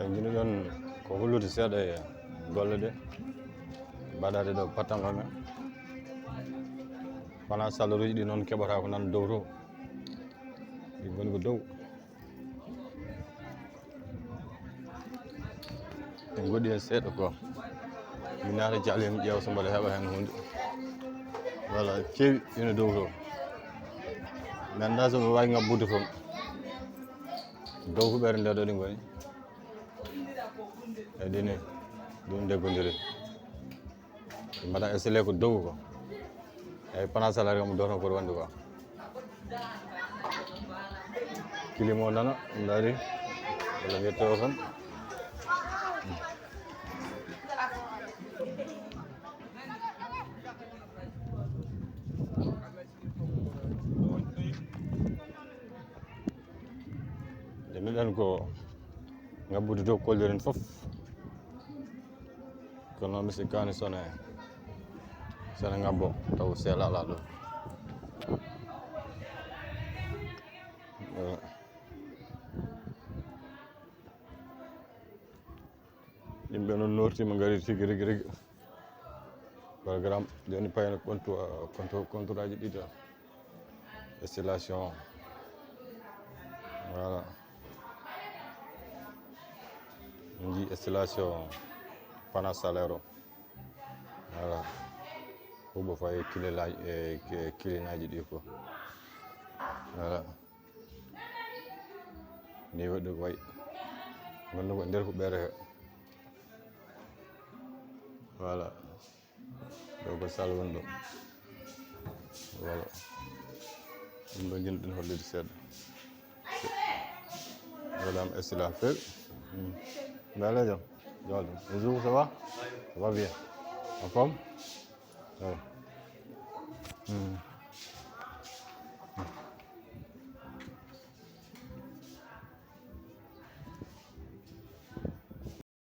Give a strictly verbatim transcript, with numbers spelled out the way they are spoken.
En jini ɗon ko hullude seeɗa e golle ɗe mbaɗaade ɗo pattangal men. Wona salaruuji ɗi noon keɓata ko nan dow to. Ɗi ngoni ko dow. En ngoɗi heen seeɗa ko mi naata jaale, mi ƴeewa so mbaɗa heɓa heen huunde. Wala keewi ina dow to. Mi annda so mi waawi ngabbude toon. Dow huɓeere nde ɗo ɗi ngoni. E ɗini ɗum ndeggondiri. Ɓe mbaɗa esele ko dow ko. Eyi, pana salari kam doto ko wonde ko. Kilimo nana, ndaari. Wala yetto o tan. Nde miɗen ko ngabbude dow kolliren fof. Kono mi sikkaani sone, sone ngabbo taw seelala ɗo. Eh. Yimɓe noon nortima ngari tigi rigi rigi. Programme joni payna kontu, kontu, konturaaji ɗiɗi. Installation. Voilà. Min njii installation panneau solaire o. Voilà. Huɓo fayi kilelaaji, e, e, kilinaaji ɗi ko. Voilà. Ni waɗi ko wayi. Ngonno ko nder huɓeere he. Voilà. Ɗo ko salle woni ɗo. Voilà. Ɗum ɗo jiɗɗen hollude seeɗa. Waɗaama installé feewi. Hmm. Mbaɗa jam. Jam. Bonjour, ça va? Ça va bien. En forme? Oui. Hmm.